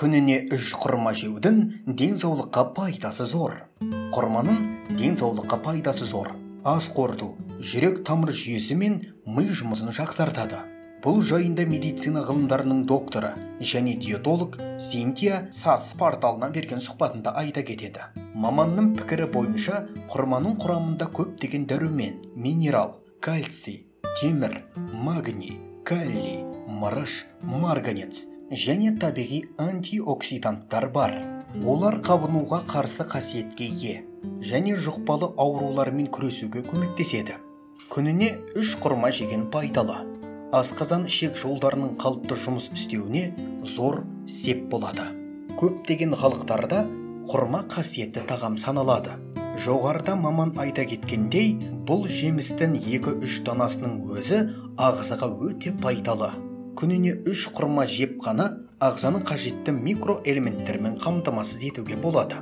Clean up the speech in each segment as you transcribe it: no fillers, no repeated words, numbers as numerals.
Күніне 3 құрма жеудің денсаулыққа пайдасы зор. Құрманың денсаулыққа пайдасы зор. Ас қорыту, жүрек тамыр жүйесі мен ми жұмысын жақсартады. Бұл жайында медицина ғылымдарының докторы және диетолог Синтия Сас порталына берген сұхбатында айта кетеді. Маманның пікірі бойынша құрманың құрамында көптеген дәрумен, минерал, кальций, темір, магний, калий, мырыш, марганец және табиғи антиоксиданттар бар. Олар қабынуға қарсы қасиетке ие және жұқпалы аурулармен күресуге көмектеседі. Күніне 3 құрма жеген пайдалы. Асқазан ішек жолдарының қалыпты жұмыс істеуіне зор сеп болады. Көптеген халықтарда құрма қасиетті тағам саналады. Жоғарыда маман айта кеткендей, бұл жемістің 2-3 данасының өзі ағзаға өте пайдалы. Күніне 3 құрма жеп қана ағзаны қажетті микроэлементтермен қамтамасыз етуге болады.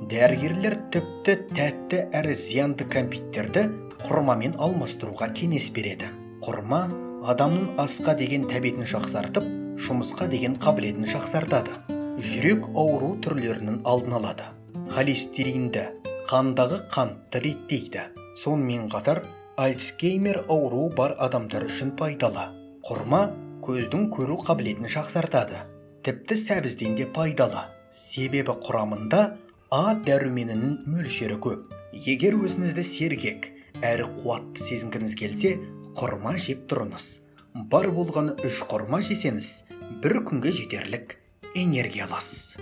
Дәрігерлер тіпті тәтті әрі зиянды кәмпиттерді құрмамен алмастыруға кеңес береді. Құрма адамның асқа деген тәбетін жақсартып, жұмысқа деген қабілетін жақсартады. Жүрек ауру түрлерінің алдын алады. Холестеринді, қандағы қантты реттейді. Сонымен қатар, Альцгеймер ауруы бар адамдар үшін пайдалы. Құрма көздің көру қабілетін жақсартады. Тіпті сәбізден де пайдалы. Себебі құрамында А дәруменінің мөлшері көп. Егер өзіңізді сергек, әрі қуатты сезінгіңіз келсе, құрма жеп тұрыңыз. Бар болғаны 3 құрма жесеңіз, бір күнге жетерлік энергия аласыз.